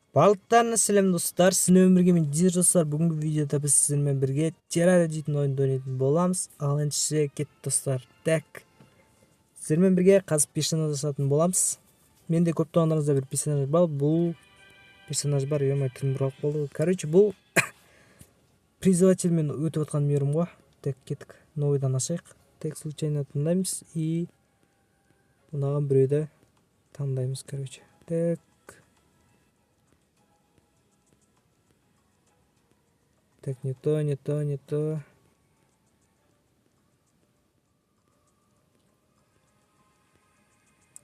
Барлықтарына сәлем, достар! Сіздермен бірге мен, Дизер. Достар, бүгінгі видеода біз сіздермен бірге Террария дейтін ойынды ойнайтын боламыз. Ал ендеше кеттік, достар. Так, сіздермен бірге қазір персонаж жасатын боламыз. Менде көп туғандарыңызда бір персонаж бар. Бұл персонаж бар, ё, тілім бұралып қалды. Короче, бұл призывательмен өтіп жатқан мирім ғой. Так, кеттік, новыйдан ашайық. Так, случайно таңдаймыз и ұнаған біреуді таңдаймыз, короче. Так. Так, не то, не то, не то.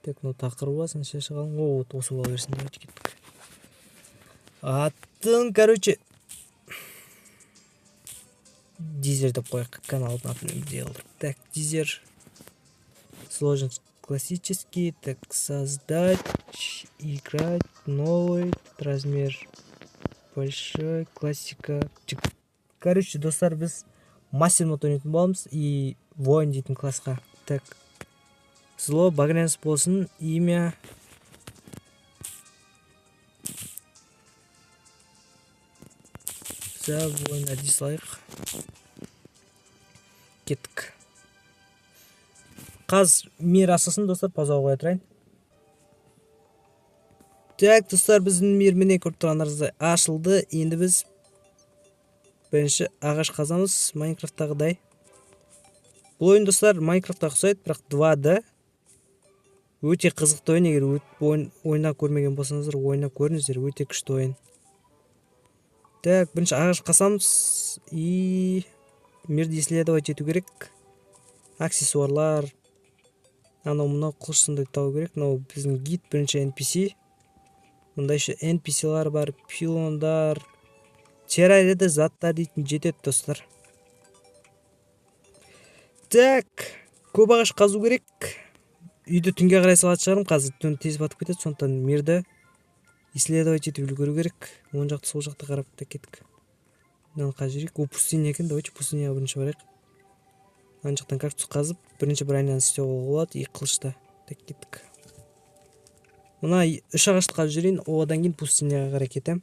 Так, мынау тақырып алсын, шашы қалың. О, вот осы бола берсін, давайте, кеттік. Атын, короче, Дизер деп қояйық, каналдың атын бірдей қылдырып. Так, Дизер. Сложность классический. Так, создать, играть, новый, размер большой, классика. Короче, достар, біз мастер мод ойнайтын боламыз и воин дейтін классқа. Так, зло багрянец болсын, имя. За воина дей салайық. Кеттік. Қазір мир ашылсын, достар, паузаға қоя тұрайын. Так, достар, біздің мир, міне, көріп тұрғандарыңыздай, ашылды. Енді біз бірінші ағаш қазамыз Майнкрафттағыдай. Бұл ойын, достар, Майнкрафтқа ұқсайды, бірақ 2D. Өте қызықты ойын, егер ойын ойнап көрмеген болсаңыздар, ойнап көріңіздер, өте күшті ойын. Так, бірінші ағаш қазамыз и мирді исследовать ету керек. Аксессуарлар, анау мынау қылыш сондай табу керек. Мынау біздің гид, бірінші NPC. Мында еще NPC-лар бар, пилондар. Террарияда заттар дейтін жетеді, достар. Так, көп ағаш қазу керек. Үйді түнге қарай салатын шығармын, қазір түн тез батып кетеді, сондықтан мирді исследовать етіп үлгеру керек. Оң жақты, сол жақты қарап та кеттік. Мынаны қазып жіберейік. О, пустыня екен, давайте пустыняға бірінші барайық. Ана жақтан кактус қазып, бірінші броняны істеуге болады и қылышты. Так, кеттік. Мына үш ағашты қазып жіберейін, одан кейін пустыняға қарай кетемін.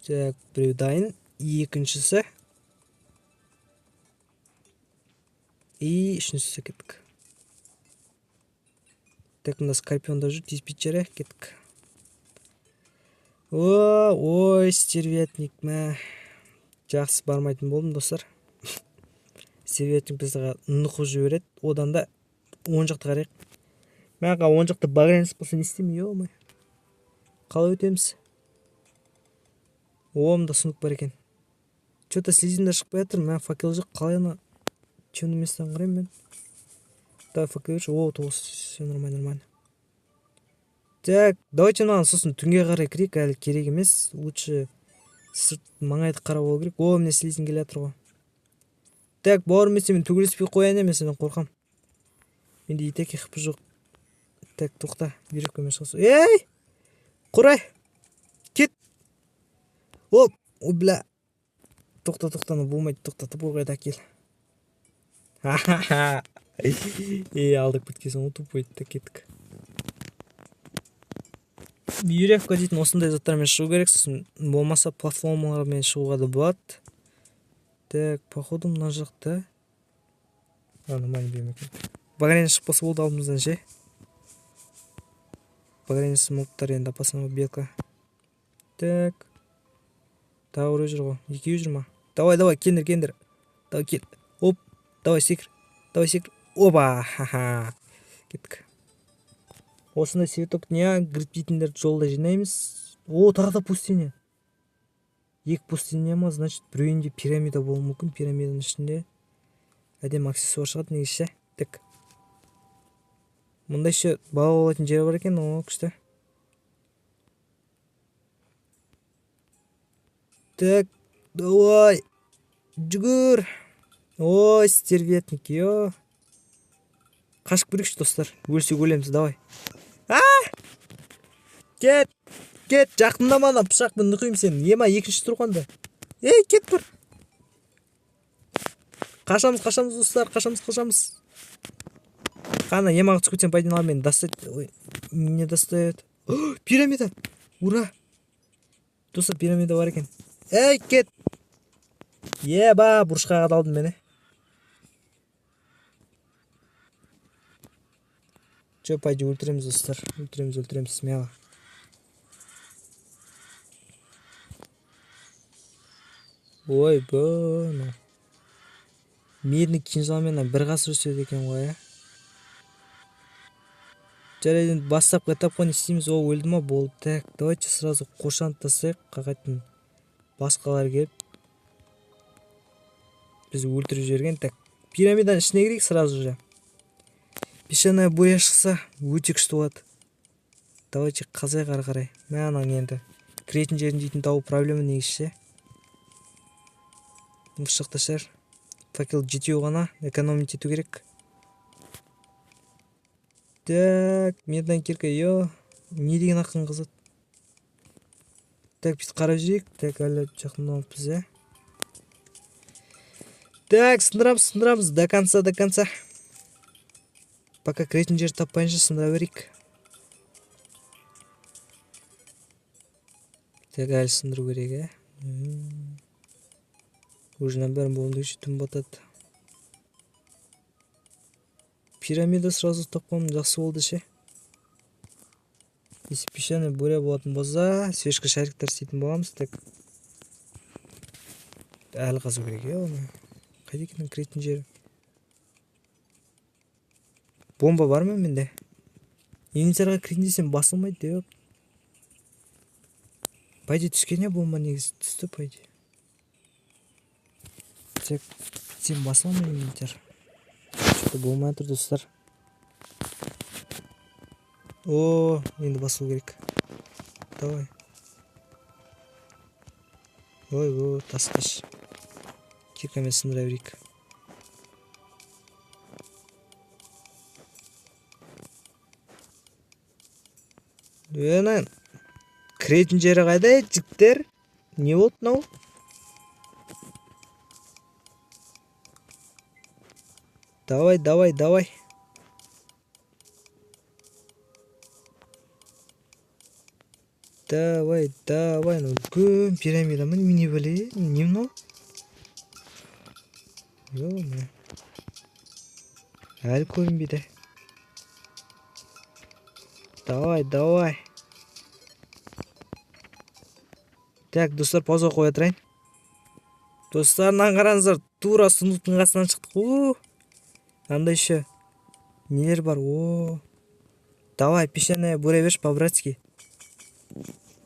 Так, біреу дайын, екіншісі и үшіншісі, кеттік. Так, мында скорпиондар жүр, тиіспейтін шығар, иә, кеттік. О, ой, стервятник, мә. Жақсы, бармайтын болдым, достар. Стервятник бізді нұқып жібереді. Одан да оң жақты қарайық. Мә, оң жақта багрянец болса, не істеймін, ё-моё. Қалай өтеміз? О, мында сундук бар екен. Че-то слизиндар шықпай жатыр, мә, факел жоқ, қалай ана темный местодан қараймын мен. Давай факел берші. О, тоғыз, все нормально, нормально. Так, давайте мынаны сосын түнге қарай кірейік, әлі керек емес. Лучше сырт маңайды қарап алу керек. О, міне, слизин келе жатыр ғой. Так, бауырым, мен сенімен төбелеспей қояйын, мен сенен қорқамын. Менде и так хп жоқ. Так, тоқта, веревкамен шығасың. Ей! Құрай! Кет! Оп, о, бля. Тоқта, тоқта, болмайды, тоқта, топор қайда, әкел. Ха-ха-ха. Ей, алдап кеткенсің ғой, тупой. Так, кеттік. Веревка дейтін осындай заттармен шығу керек, сосын болмаса платформалармен шығуға да болады. Так, походу мына жақта. А, нормально биом екен. Багрянец шықпаса болды алдымыздан ше. Багрянец мобтар енді опасный, белка. Так. Тағы біреу жүр ғой. Екеуі жүр ма? Давай, давай, келіңдер, келіңдер. Давай, кел. Оп, давай, секір. Давай, секір. Опа, ха-ха. Кеттік. Осындай цветок дня, гриб дейтіндерді жолда жинаймыз. О, тағы да пустыня. Екі пустыня ма, значит, біреуінде пирамида болуы мүмкін. Пирамиданың ішінде әдемі аксессуар шығады негізі ше. Так. Мұнда еще балық аулайтын жер бар екен, о, күшті. Так, давай. Жүгір. Ой, стервятник, ё. Қашып көрейікші, достар. Өлсек өлеміз, давай. А! Кет! Кет, жақындама, ана пышақпен нұқимын сені. Ема, екінші тұрғанда. Ей, кет бір. Қашамыз, қашамыз, достар, қашамыз, қашамыз. Қана, емаға түсіп кетсем, пайдалана мені достать. Ой, не достает. Пирамида! Ура! Достар, пирамида бар екен. Ей, кет! Еба, бұрышқа қадалдым мен. Че, пойди өлтіреміз, достар. Өлтіреміз, өлтіреміз, смело. Ой, бұны. Медный кинжалмен бір ғасыр өседі екен ғой, ә? Жарайды, енді бастапқы этапқа не істейміз? О, өлді ма? Болды. Так, давайте сразу қоршанып тастайық. Қағайтын басқалар келіп бізді өлтіріп жіберген. Так, пирамиданың ішіне кірейік сразу же. Песчаная буря шықса өте күшті болады. Давайте қазайық ары қарай. Мә, ананың енді кіретін жерін дейтін табу проблема негізі ше. Осы жақта шығар. Факел жетеу ғана, экономить ету керек. Так, медная кирка, ё, не деген ақын қызы. Так, бүйтіп қарап жүрейік. Так, әлі жақындамаппыз, ә. Так, сындырамыз, сындырамыз, до конца, до конца. Пока кіретін жер таппайынша сындыра берейік. Так, әлі сындыру керек, ә. Уже мынаның бәрін болғанда еще түн батады. Пирамида сразу тапқаным жақсы болды ше. Если песчаная буря болатын болса, свечка шариктер істейтін боламыз. Так, әлі қазу керек, е, оны. Қайда екен кіретін жері? Бомба бар ма менде? Инвентарға кірейін десем басылмайды деп. По идее түскен е бомба негізі, түсті по идее. Так, сен басыла ма инвентар? Что-то болмай тұр, достар. О, енді басылу керек. Давай. Ой, ой, тас, тас. Киркамен сындыра берейік. Ена, кіретін жері қайда, жігіттер? Не болды мынау? Давай, давай, давай. Давай, давай. Мынау үлкен пирамида ма? Немене бәле? Не мынау? Ё-моё. Әлі көрінбейді. Давай, давай. Так, достар, пауза қоя тұрайын. Достар, мынаны қараңыздар, тура сундуктың қасынан шықтық. О, анда еще нелер бар? О, давай, песчаная буря берші по-братски.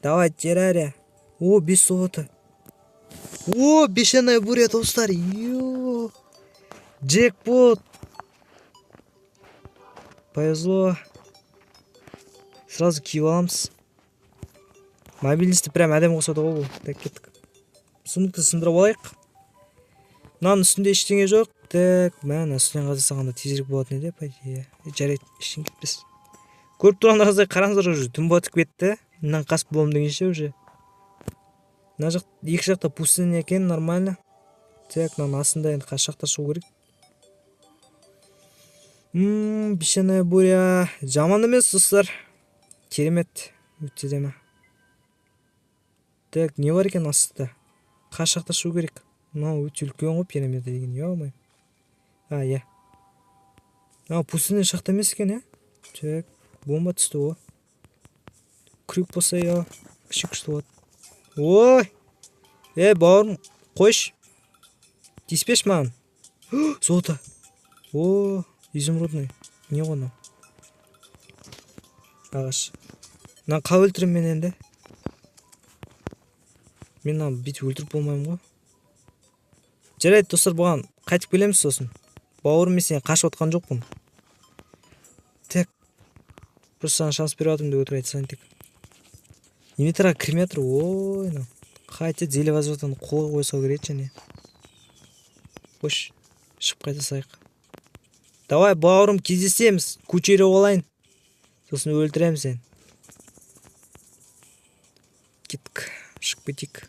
Давай, террария. О, 5 золото. О, песчаная буря, достар. Ё, джекпот. Повезло. Сразу киіп аламыз. Мобильності прям әдемі қосады ғой бұл. Так, кеттік. Сундукты сындырып алайық. Мынаның үстінде ештеңе жоқ. Так, мә, мына үстінен қаза салғанда тезірек болатын еді, по идее. Жарайды, ештеңе кетпес. Көріп тұрғандарыңыздай, қараңыздар, уже түн батып кетті. Мынаны қасып боламын дегенше уже. Мына жақ, екі жақта пустыня екен, нормально. Так, мынаның астында енді қай жақта шығу керек? Песчаная буря. Жаман емес, достар. Керемет, өте әдемі. Так, не бар екен астында? Қай жақта шығу керек? Мынау өте үлкен ғой пирамида деген, ё-моё. А, иә. Мынау пустыня шахта емес екен, иә? Так, бомба түсті ғой. Крюк болса, ё, күші күшті болады. Ой! Ей, бауырым, қойшы. Тиіспеші маған. Золото. О, изумрудный. Не ғой мынау? Ағаш. Мынаны қалай өлтіремін мен енді? Мен мынаны бүйтіп өлтіріп болмаймын ғой. Жарайды, достар, бұған қайтып келеміз сосын. Бауырым, мен сені қашып отқан жоқпын. Так. Просто саған шанс беріп жатырмын деп өтірік айта салайын тек. Инвентарға кірмей жатыр. Ой, мынау. Қайта зелье возвратаны қолға қоя салу керек еді және. Қош, шығып қайта салайық. Давай, бауырым, кездесеміз. Көтеріп алайын. Сосын өлтіремін сені. Кеттік, шығып кетейік.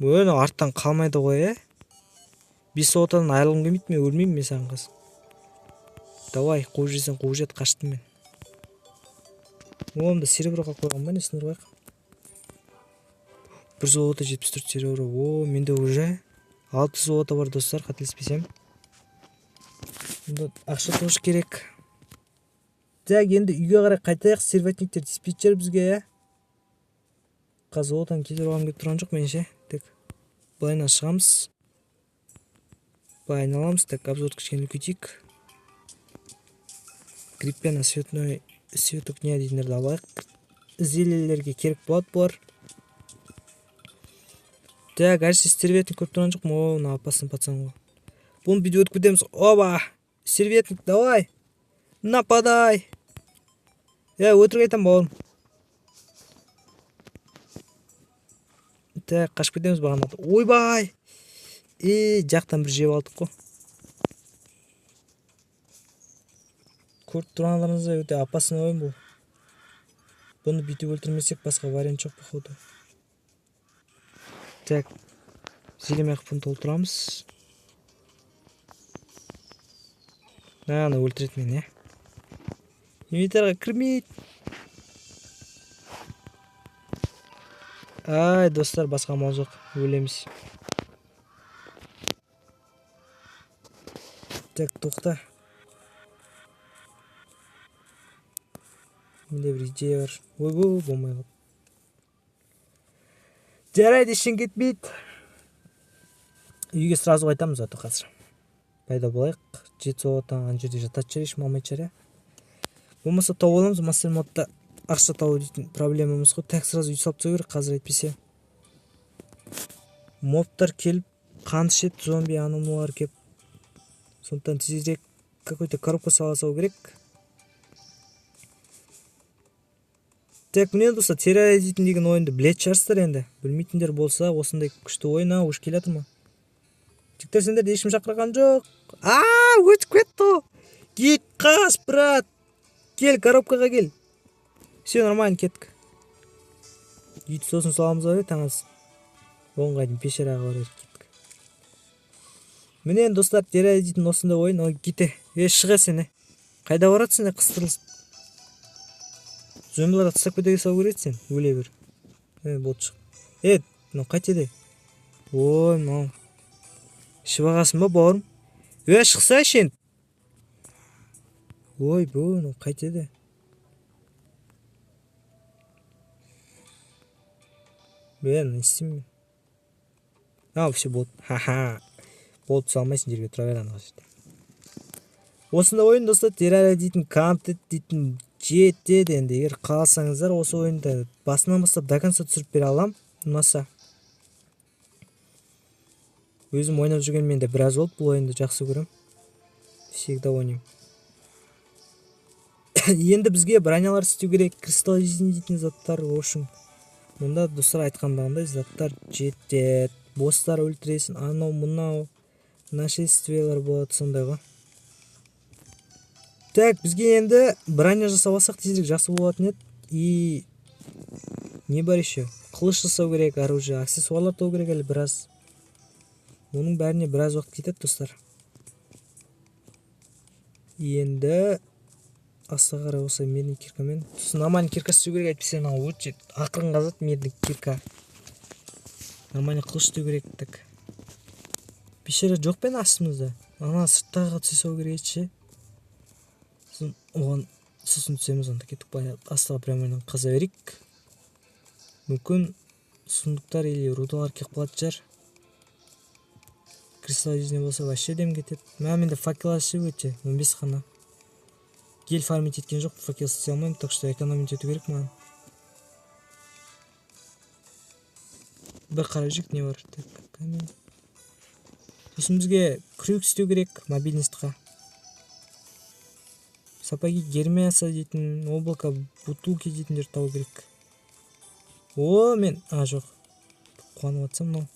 Ой, мынау арттан қалмайды ғой, ә? 5 золотадан айырылғым келмейді, мен өлмеймін мен саған қазір. Давай, қуып жіберсең, қуып жібер, қаштым мен. О, мында сереброға қойған ба, не сындырып алайық. 1 золото 74 серебро. О, менде уже 6 золото бар, достар, қателеспесем. Мұнда ақша тоже керек. Так, енді үйге қарай қайтайық. Стервятниктер тиіспейтін шығар бізге, иә? Қазір золотоны кетіріп алғым келіп тұрған жоқ меніңше. Так, былайынан шығамыз. Былай айналамыз. Так, обзорды кішкене үлкейтейік. Гриппен цветной цветок не дейтіндерді алайық. Зельелерге керек болады бұлар. Так, әлі стервятник көріп тұрған жоқпын. О, мына опасный пацан ғой. Бұны бүйтіп өтіп кетеміз. Оба! Стервятник, давай! Нападай! Е, өтірік айтамын, бауырым. Так, қашып кетеміз бағана. Ойбай! Е, жақтан бір жеп алдық қой. Көріп тұрғандарыңыздай өте опасный ойын бұл. Бұны бүйтіп өлтірмесек басқа вариант жоқ, походу. Так, зелеме қып бұны толтырамыз. Ана өлтіреді мені, иә. Инвентарға кірмейді. Ай, достар, басқа амал жоқ, өлеміз. Так, тоқта. Менде бір идея бар. Ойбой, болмай қалды. Жарайды, ештеңе кетпейді. Үйге сразу қайтамыз зато қазір. Пайда болайық. 7 золото ана жерде жататын шығар, ешкім алмайтын шығар, иә. Болмаса тауып аламыз, мастер модта ақша табу дейтін проблемамыз ғой. Так, сразу үй салып тастау керек қазір, әйтпесе. Мобтар келіп қан ішеді, зомби анау мыналар келіп. Сондықтан тезірек какой-то коробка сала салу керек. Так, міне достар, Террария дейтін деген ойынды білетін шығарсыздар енді. Білмейтіндер болса, осындай күшті ойын, а, уже келе жатыр ма? Жігіттер, сендерді ешкім шақырған жоқ. А, өтіп кетті ғой. Кет, қаш, брат. Кел, коробкаға кел. Все нормально, кеттік. Үйді сосын саламыз ғой, таңыз. Оңға дейін пещераға барайық, кеттік. Міне енді достар, Террария дейтін осындай ойын. Ой, кете. Е, шыға сен, е. Қайда баратсың, е, қыстырылысып? Зомбиларға тастап кете салу керек сен, өле бер. Е, болды, шық. Е, мынау қайтеді? Ой, мынау. Ішіп ағасың ба, бауырым? Е, шықсайшы енді. Ой, бө, мынау қайтеді? Бе, не істеймін мен? А, все, болды. Ха-ха. Болды, түсе алмайсың жерге, тұра бер ана жерде. Осындай ойын, достар, Террария дейтін, контент дейтін жетеді енді. Егер қаласаңыздар, осы ойынды басынан бастап до конца түсіріп бере аламын. Ұнаса. Өзім ойнап жүргенмен де біраз болды, бұл ойынды жақсы көремін. Всегда ойнаймын. Енді бізге бронялар істеу керек, кристалл жизни дейтін заттар, в общем. Мұнда достар айтқандағындай заттар жетеді. Босстар өлтіресің, анау мынау нашествиелар болады, сондай ғой. Так, бізге енді броня жасап алсақ тезірек жақсы болатын еді. И не бар еще? Қылыш жасау керек, оружие, аксессуарлар табу керек әлі біраз. Оның бәріне біраз уақыт кетеді, достар. Енді астыға қарай осылай медный киркамен. Сосын нормальный кирка істеу керек, әйтпесе мынау өте ақырын қазады медный кирка. Нормальный қылыш істеу керек. Так. Пещера жоқ па енді астымызда? Ана сырттағы түсе салу керек еді ше. Сосын оған сосын түсеміз, онда кеттік былай астыға прямойдан қаза берейік. Мүмкін сундуктар или рудалар келіп қалатын шығар. Кристалл жизни болса вообще дем кетеді. Мә, менде факел ше өте, 15 қана. Гель фармить еткен жоқ, факел істей алмаймын, так что экономить ету керек маған. Бір қарап жүрейік, не бар. Так, камень. Сосын бізге крюк істеу керек мобильностьқа. Сапоги Гермеса дейтін, облако бутылки дейтіндер табу керек. О, мен, а, жоқ. Қуанып жатсам мынау.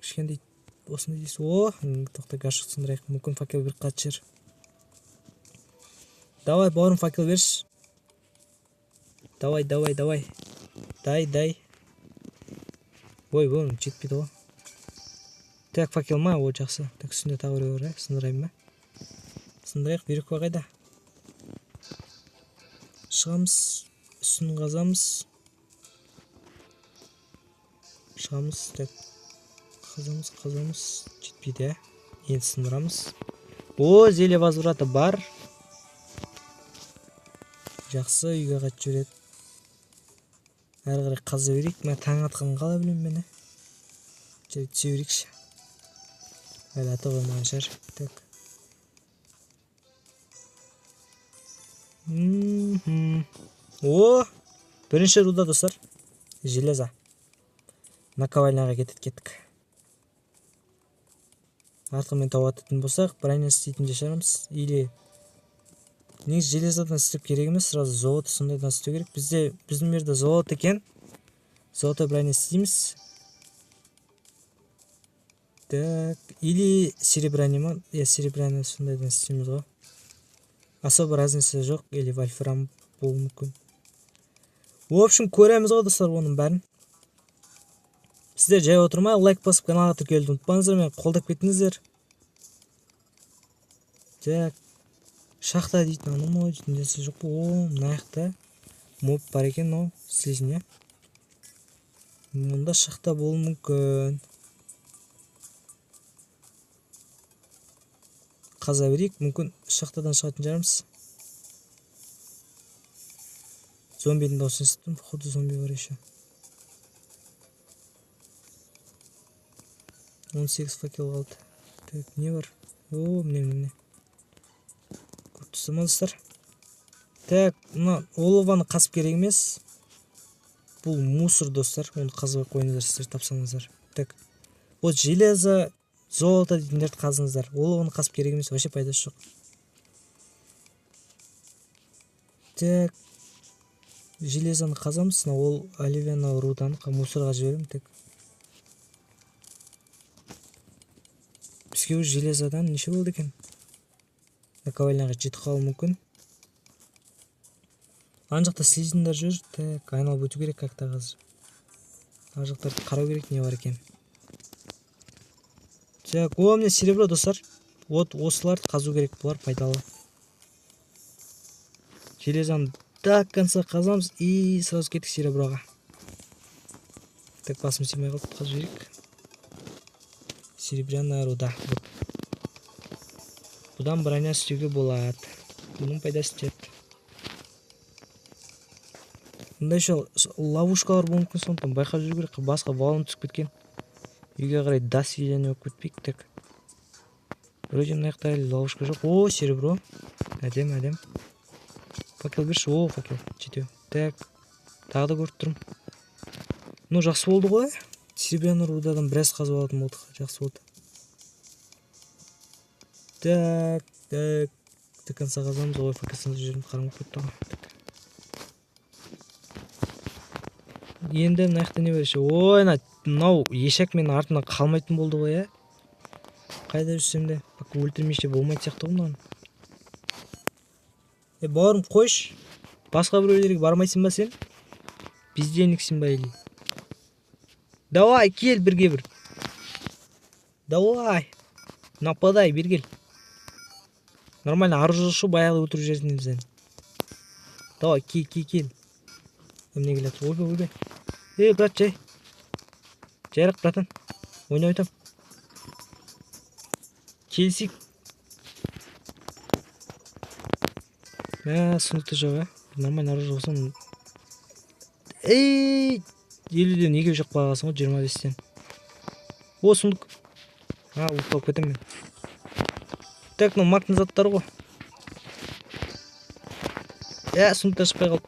Кішкентай осындай дейсіз. О, тоқта, гашық сындырайық. Мүмкін факел бір қалатын шығар. Давай, бауырым, факел берші. Давай, давай, давай. Дай, дай. Ой, бауырым, жетпейді ғой. Так, факел ма? О, жақсы. Так, үстінде тағы біреу бар, ә? Сындырайын ба? Сындырайық, веревка қайда? Шығамыз, үстін қазамыз. Шығамыз, так. Қазамыз, қазамыз. Жетпейді, ә? Енді сындырамыз. О, зелье возврата бар. Жақсы, үйге қайтып жібереді. Әрі қарай қаза берейік. Мә, таң атқанын қалай білемін мен, ә? Жарайды, түсе берейікші. Әлі ата қоймаған шығар. Так. О, бірінші руда, достар. Железо. Наковальняға кетеді, кеттік. Артығымен тауып ататын болсақ, броня істейтін де шығармыз. Или негізі железодан істеп керек емес, сразу золото сондайдан істеу керек. Біздің жерде золото екен. Золото броня істейміз. Так, или серебряный ма? Иә, серебряный сондайдан істейміз ғой. Особо разница жоқ, или вольфрам болуы мүмкін. В общем, көреміз ғой, достар, оның бәрін. Сіздер жай отырмай лайк басып каналға тіркелуді ұмытпаңыздар, мені қолдап кетіңіздер. Так, шахта дейтін анау мынау дейтін нәрсе жоқ па? О, мына жақта моб бар екен, мынау слизень, иә? Мұнда шахта болуы мүмкін. Қаза берейік, мүмкін шахтадан шығатын шығармыз. Зомбидің дауысын естіптім, походу зомби бар еще. 18 факел қалды. Так, не бар? О, міне, міне, міне. Көріп тұрсыздар ма, достар? Так, мына олованы қазып керек емес. Бұл мусор, достар. Оны қазбай қойыңыздар, сіздер тапсаңыздар. Так, вот железо, золото дейтіндерді қазыңыздар. Олованы қазып керек емес, вообще пайдасы жоқ. Так, железоны қазамыз. Мына ол оливияны руданы мусорға жіберемін. Так, бізге уже железодан неше болды екен? Наковальняға жетіп қалуы мүмкін. Ана жақта слизиндар жүр. Так, айналып өту керек как-то қазір. Ана жақтарды қарау керек, не бар екен. Так, о, міне серебро, достар. Вот осыларды қазу керек, бұлар пайдалы. Железоны до конца қазамыз и сразу кеттік сереброға. Так, басым сыймай қалды, қазып жіберейік. Серебряная руда. Вот. Бұдан броня істеуге болады. Бұның пайдасы тиеді. Мында еще ловушкалар болуы мүмкін, сондықтан байқап жүру керек. Басқа валун түсіп кеткен. Үйге қарай дас еленіп болып кетпейік. Так. Вроде мына жақта әлі ловушка жоқ. О, серебро. Әдем, әдем. Факел берші. О, факел. Жетеу. Так. Тағы да көріп тұрмын. Ну, жақсы болды ғой. Серебряный рудадан біраз қазып алатын болдық. Жақсы болды. Так, так. До конца қазамыз. Ой, факел сындырып жібердім, қараңғы болып кетті ғой. Так. Енді мына жақта не бар еще? Ой, мынау ешек менің артымнан қалмайтын болды ғой, ә? Қайда жүрсем де, пока өлтірмейше болмайтын сияқты ғой мынаны. Е, бауырым, қойшы. Басқа біреулерге бармайсың ба сен? Бездельниксің ба или? Давай, кел бірге бір. Давай. Нападай, бері кел. Нормально, оружие шу баяғыда өлтіріп жіберетін едім сені. Давай, кел, кел, кел. Міне келеді. Ойбай, ойбай. Ей, брат, жай. Жайрақ, братан. Ойнап айтам. Келісейік. Мә, сундукта жоқ, ә? Нормально оружие болса, ей, елуден екеу жоқ қалғансың ғой, жиырма бестен. О, сундук. А, ұлып қалып кетемін мен. Так, мынау мактың заттары ғой. Ә, сундуктан шықпай қалды.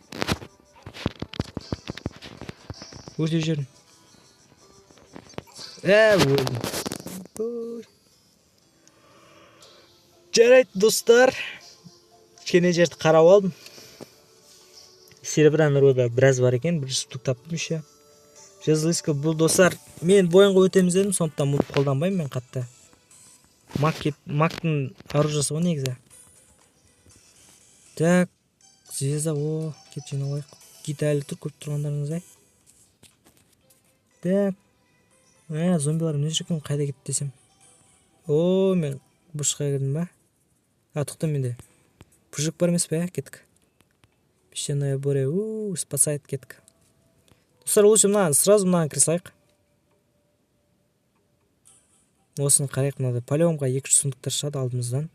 Өртеп жібердім. Ә, өлдім. Жарайды, достар. Кішкене жерді қарап алдым. Серебряный руда біраз бар екен, бір штук таптым еще. Жезлиска бұл, достар, мен бойынға өтеміз дедім, сондықтан бұны қолданбаймын мен қатты. Мактың оружиесі ғой негізі. Так, звезда, о, кеп жинап алайық. Гид әлі тұр, көріп тұрғандарыңыздай. Так, зомбилар мына жерге екен, қайда кетті десем. О, мен бұрышқа кірдім ба? А, тоқта, менде пыжық бар емес пе, ә? Кеттік. Песчаная буря, у спасает, кеттік. Достар, лучше мынаған, сразу мынаған кіре салайық. Осыны қарайық, мынада по-любому екі үш сундуктар шығады алдымыздан.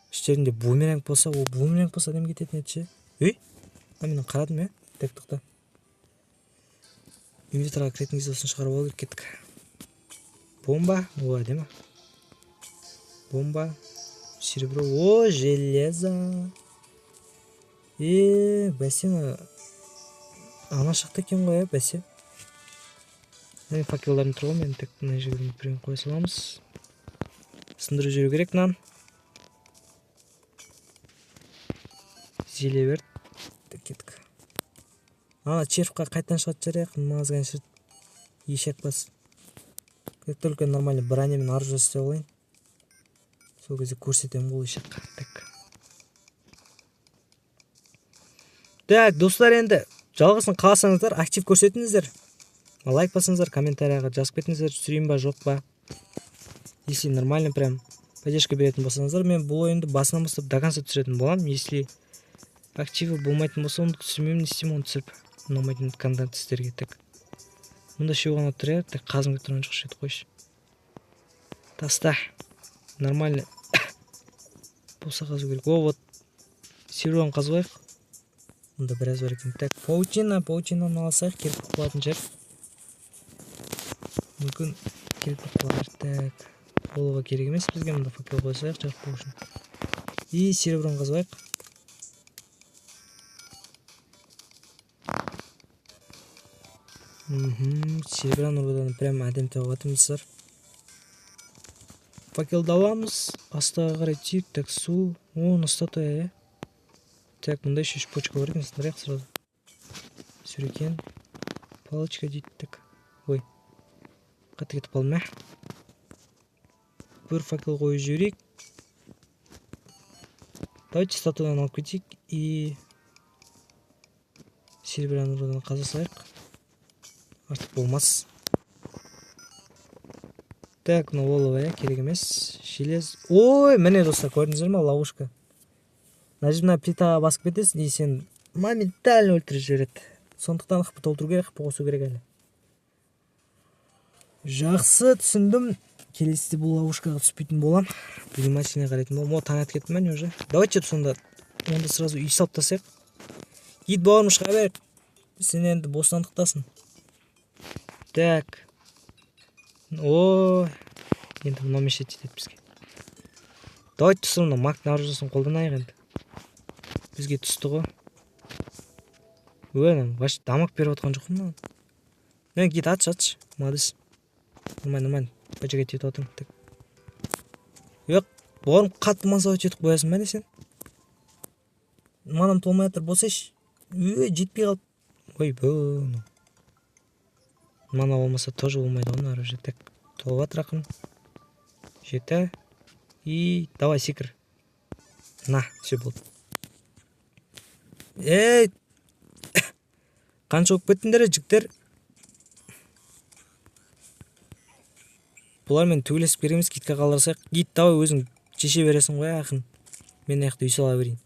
Іштерінде бумеранг болса, о, бумеранг болса әдемі кететін еді ше. Ей, а мен қарадым, иә? Так, тоқта. Инвентарға кіретін кезде осыны шығарып алу керек, кеттік. Бомба, о, әдемі. Бомба, серебро, о, железо. Е, бәсе, ана шықты екен ғой, ә, бәсе. Міне факелдарым тұр ғой, мен тек мына жерге біреуін қоя саламыз. Сындырып жіберу керек мынаны. Зеле бер. Так, кеттік. Ана червқа қайтадан шығатын шығар, иә, мазган шірт. Ешек бас. Как только нормально бронямен оружие істеп алайын. Сол кезде көрсетемін ғой ешекке. Так. Так, достар, енді жалғасын қаласаңыздар, актив көрсетіңіздер. Лайк басыңыздар, комментарияға жазып кетіңіздер, түсірейін ба, жоқ па. Если нормально прям поддержка беретін болсаңыздар, мен бұл ойынды басынан бастап до конца түсіретін боламын. Если активі болмайтын болса, оны түсірмеймін, не істеймін оны түсіріп. Ұнамайтын контент сіздерге. Так. Мұнда үшеу ғана тұр, иә. Так, қазым келіп тұрған жоқ, шет қойшы. Таста. Нормально. Болса қазу керек. О, вот. Серуан қазып алайық. Мұнда біраз бар екен. Так, паутина, паутинаны алсақ, керек болып қалатын шығар. Мүмкін керек болып қалар. Так, олға керек емес бізге, мұнда факел қоя салайық жарық болу үшін. И сереброны қазып алайық. Серебряный рудан прям әдемі тауып жатырмыз, достар. Факелді аламыз, астыға қарай тиіп, так, су, о, мына статуя, иә. Так, мында еще үш почка бар екен, сындырайық сразу. Сюрикен, палочка дейді, так. Ой, қатты кетіп қалдым, ә. Бір факел қойып жіберейік. Давайте статуяны алып кетейік и серебряный рудан қаза салайық. Артық болмас. Так, мына олова, иә, керек емес. Желез. Ой, міне, достар, көрдіңіздер ма, ловушка. Мына жерде мына плитаға басып кетесің, и сен моментально өлтіріп жібереді. Сондықтан хп толтыру керек, хп қосу керек әлі. Жақсы, түсіндім. Келесіде бұл ловушкаға түспейтін болам. Внимательно қарайтын болам. О, таң атып кетті ма не уже? Давайте сонда онда сразу үй салып тастайық. Ит бауырым, шыға бер. Сен енді бостандықтасың. Так. О, енді мынау мешать етеді бізге. Давайте достар, мына мактың оружиесін қолданайық енді. Бізге түсті ғой. Ой, анау вообще дамаг беріп отқан жоқ қой мынау. Міне, гит, атшы, атшы. Молодец. Нормально, нормально. Бажаға етіп отырмын. Так. Yok, бауырым, қатты мазалап етіп қоясың ба не сен? Манам толмай жатыр болсайшы. Ой, жетпей қалды. Ой, бө. Мана болмаса тоже болмайды ғой мына оружие. Так, толып жатыр ақырын. Жеті. И давай секір. На, все болды. Ей! Қанша болып кеттіңдер, жігіттер? Бұлармен төбелесіп керек емес, гидке қалдырсақ. Гид, давай өзің шеше бересің ғой, ақын. Мен мына жақта үй сала берейін.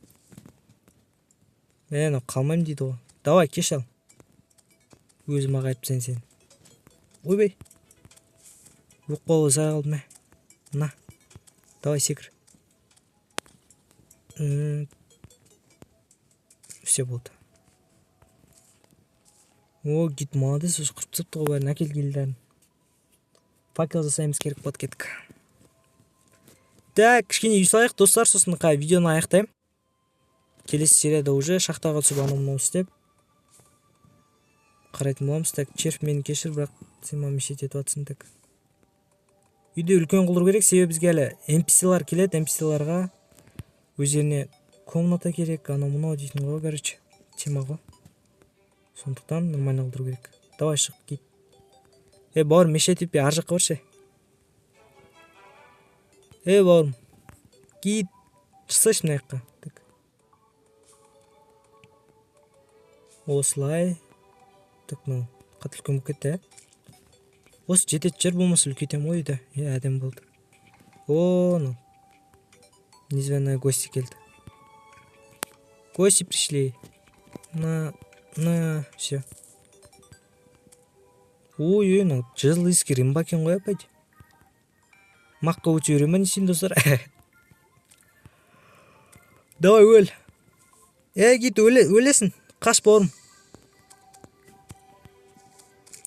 Е, мынау қалмаймын дейді ғой. Давай, кеш ал. Өзім ақ айтып тастайын сені. Ойбай. Оқ қолы сай қалдым, ә. На. Давай, секір. Все болды. О, гид молодец, уже құрып тастапты ғой бәрін. Әкел гильдерін. Факел жасаймыз, керек болады, кеттік. Так, кішкене үй салайық, достар, сосын видеоны аяқтаймын. Келесі серияда уже шахтаға түсіп анау мынау істеп қарайтын боламыз. Так, червь, мені кешір, бірақ сен маған мешать етіп жатсың. Так. Үйде үлкен қылдыру керек, себебі бізге әлі эн пи си-лар келеді, эн пи си-ларға өздеріне комната керек, анау мынау дейтін ғой, короче, тема ғой. Сондықтан нормально қылдыру керек. Давай шық, кит. Ей, бауырым, мешать етпей, ар жаққа баршы. Ей, бауырым, кит, шықсайшы мына жаққа. Так. Осылай. Так, мынау қатты үлкен болып кетті, ә? Осы жететін жер болмаса үлкейтемін ғой үйді. Е, әдемі болды. О, мынау незваный гости келді. Гости пришли. На, на, все. Ой, ой, мынау жезл иіскер имба екен ғой, опять. Маққа өте бере ма, не істеймін, достар? Давай, өл. Ей, кит, өлесің. Қаш, бауырым.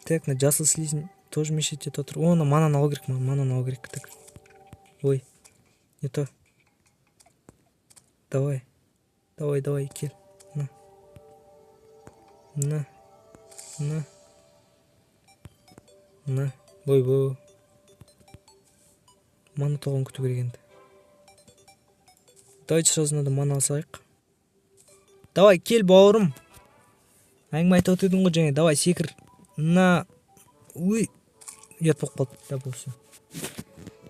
Так, мына жасыл слизень тоже мешать етіп отыр. О, мына мананы алу керек, мананы алу керек. Так. Ой, не то. Давай. Давай, давай, кел. На. На. На. На. Ойбой. Мана тоғын күту керек енді. Давайте сразу надо мана алсайық. Давай, кел, бауырым. Әңгіме айтып отыр едің ғой жаңа. Давай, секір. На. Ой. Ұят болып қалды. Да, бұл всё.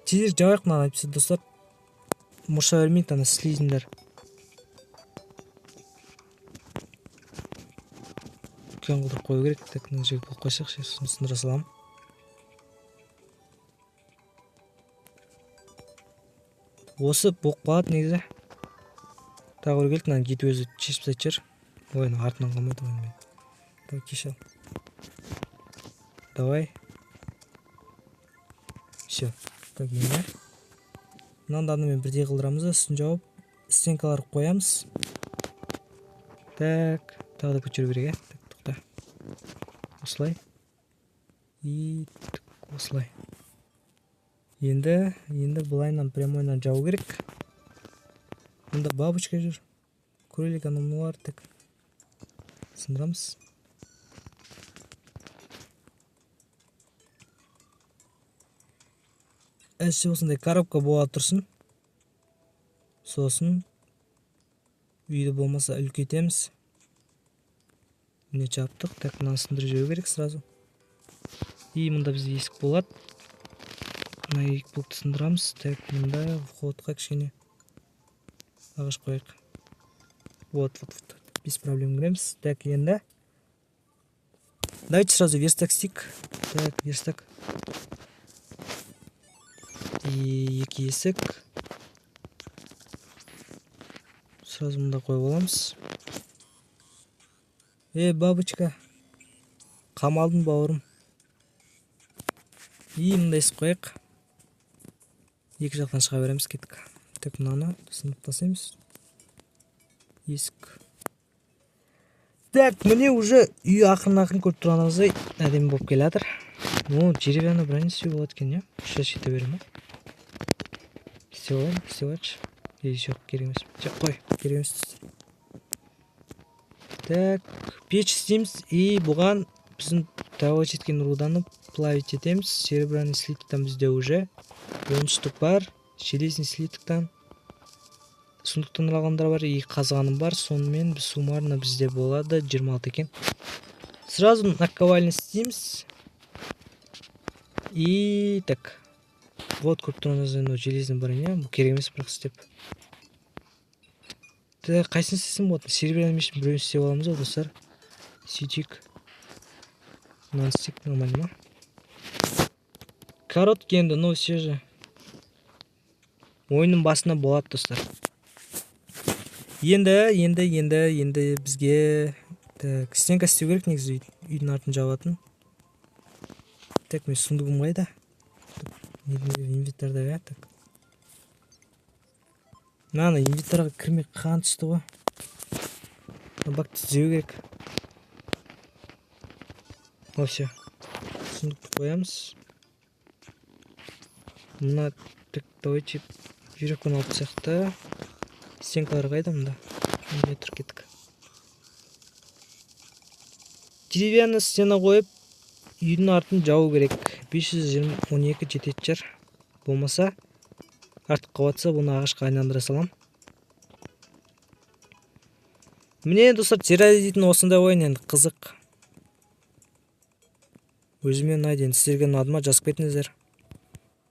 Тезірек жабайық мынаны, әйтпесе, достар, мұрша бермейді ана слизндер. Үлкен қылдырып қою керек. Так, мына жерге қойып қойсақ, сосын сындыра саламын. Осы болып қалады негізі. Тағы бір келді, мынаны гид өзі шешіп тастайтын шығар. Ой, мына артынан қалмайды ғой мен. Давай, кеш ал. Давай. Всё. Так, енді. Мынаны да анамен бірдей қылдырамыз да, үстін жауып, стенкалар қоямыз. Так, тағы да көтеру керек, ә? Так, тоқта. Осылай. И так, осылай. Енді былайынан прямойынан жабу керек. Мұнда бабочка жүр. Кролик, анау мыналар, так. Сындырамыз. Әзірше осындай коробка бола тұрсын. Сосын үйді болмаса үлкейтеміз. Міне жаптық. Так, мынаны сындырып жіберу керек сразу. И мұнда бізде есік болады. Мына екі блокты сындырамыз. Так, мында входқа кішкене ағаш қояйық. Вот, вот, вот. Без проблем кіреміз. Так, енді давайте сразу верстак істейік. Так, верстак. И екі есік. Сразу мында қойып аламыз. Эй, бабочка. Қамалдың, бауырым. И мында есік қояйық. Екі жақтан шыға береміз, кеттік. Так, мынаны сындырып тастаймыз. Есік. Так, міне уже үй ақырын-ақырын көріп тұрғаныңыздай әдемі болып келе жатыр. О, деревянный броня істеуге болады екен, иә? Сейчас жете бере ма? Істеп алайын, істеп алайықшы. Ей, жоқ, керек емес. Жоқ, қой, керек емес. Так, пеш істейміз. И бұған біздің добывать еткен руданы плавить етеміз. Серебряный слитоктан бізде уже 10 штук бар. Железный слитоктан сундуктан алғандар бар, и қазғаным бар. Сонымен біз суммарно бізде болады 26 екен. Сразу наковальня істейміз. И так. Вот көріп тұрғаныңыздай мынау железный броня. Бұл керек емес бірақ істеп. Так, қайсысын істесем болады? Серебряный мештің біреуін істеп аламыз ғой, достар. Сөйтейік. Мынаны істейік, нормально ма? Короткий енді, но все же. Ойынның басында болады, достар. Енді бізге так, стенка істеу керек негізі, үйдің артын жабатын. Так, мен сундугым қайда? Инвентарда, иә, так. Мынаны инвентарға кірмей қан түсті ғой. Мына бакты түзеу керек. О, всё. Сундукты қоямыз. Мына, так, давайте веревканы алып тастайық та. Стенкалар қайда мында? Мында тұр, кеттік. Деревянный стена қойып, үйдің артын жабу керек. Бес жүз жиырма, он екі жететін шығар. Болмаса, артық қабатса, бұны ағашқа айналдыра салам. Міне, достар, Террария дейтін осындай ойын енді қызық. Өзіме ұнайды енді, сіздерге ұнады ма, жазып кетіңіздер.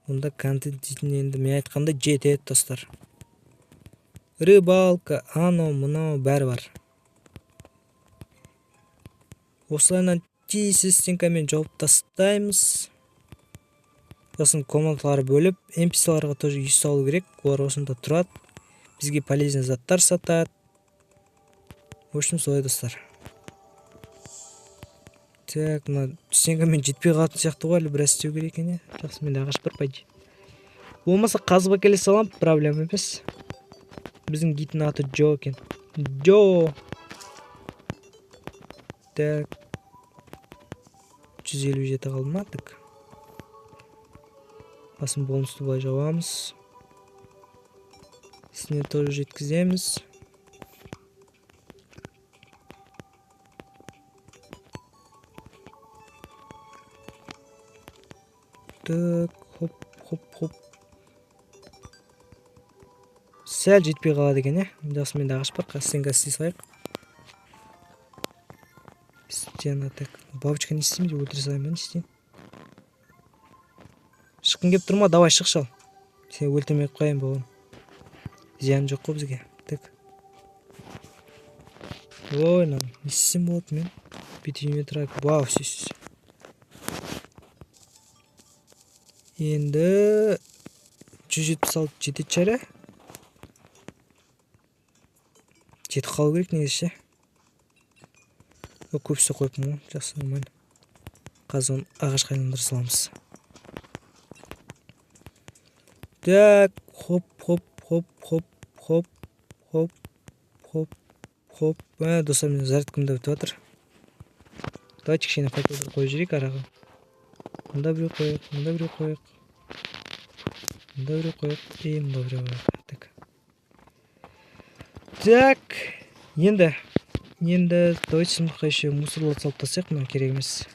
Онда контент дейтін енді мен айтқандай жетеді, достар. Рыбалка, анау, мынау, бәрі бар. Осылайынан тиісті стенкамен жауып тастаймыз. Сосын комнаталар бөліп, эн пи си-ларға тоже үй салу керек. Олар осында тұрады. Бізге полезный заттар сатады. В общем, солай, достар. Так, мына стенкамен жетпей қалатын сияқты ғой, әлі біраз істеу керек екен, иә. Жақсы, менде ағаш бар, по идее. Болмаса қазып әкеле саламын, проблема емес. Біздің гидтің аты Джо екен. Джо. Так. 157 қалды ма? Так. Басын бонусты былай жабамыз. Үстіне тоже жеткіземіз. Так, хоп, хоп, хоп. Сәл жетпей қалады екен, иә. Жақсы, менде ағаш бар, қазір стенка істей салайық. Стена, так. Бабочка не істеймін деп өлтіре салайын ба, не істейін? Шыққың келіп тұр ма? Давай, шық, шал. Сені өлтірмей ақ қояйын, бауырым. Зияны жоқ қой бізге. Так. Ой, мынаны не істесем болады мен? Пятиметр. Вау, все, все, все. Енді 176 жететін шығар, иә? Жетіп қалу керек негізі ше. О, көп істеп қойыппын ғой. Жақсы, нормально. Қазір оны ағашқа айландыра саламыз. Так, хоп, хоп, хоп, хоп, хоп, хоп, хоп, хоп. Достар, менің зарядкам да бітіп жатыр. Давайте кішкене факелдер қойып жіберейік араға. Мында біреу қояйық, мында біреу қояйық. Мында біреу қояйық, и мында біреу қояйық. Так. Так, енді давайте сундукқа еще мусорларды салып тастайық, мынау керек емес.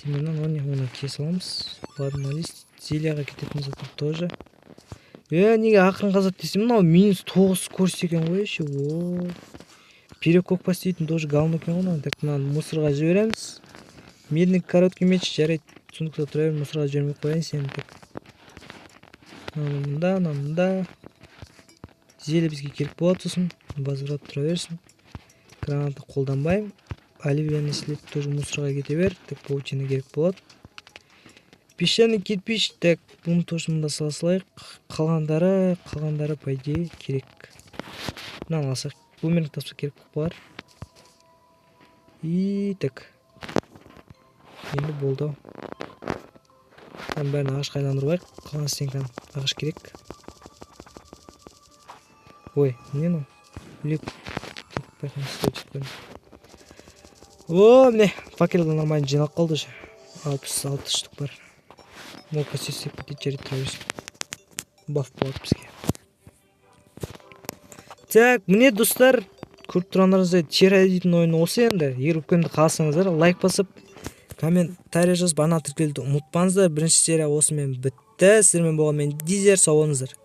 Семена, оны кие саламыз. Ладно, лист зельяға кететін заттар тоже. Неге ақырын қазады десем, мынау минус тоғыз скорость екен ғой еще. О, перекопка істейтін тоже говно екен ғой мынау. Так, мынаны мусорға жібереміз. Медный короткий меч, жарайды, сундукта тұра бер, мусорға жібермей қояйын сені. Так. Мынаны мында, мынаны мында. Зелье бізге керек болады сосын. Возврат тұра берсін. Граната қолданбаймын. Оливияны след тоже мусорға кете бер. Так, паутина керек болады. Песчаный кирпич, так, бұны тоже мында сала салайық. Қалғандары, по идее, керек. Мынаны алсақ, бумеранг тапсақ керек болар. И так. Енді болды ау. Мынаның бәрін ағашқа айландырып алайық. Қалған стенканы ағаш керек. Ой, не мынау? Лек. О, міне, факел нормально жиналып қалды уже. 66 штук бар. Мол, істеп кетеді, жарайды, тұра берсін. Баф болады бізге. Так, міне, достар, көріп тұрғандарыңыздай Терра дейтін ойын осы енді. Егер өпкемді қаласаңыздар, лайк басып, комментарий жазып, ана тіркелуді ұмытпаңыздар. Бірінші серия осымен бітті. Сіздермен болған мен Дизер, сау болыңыздар.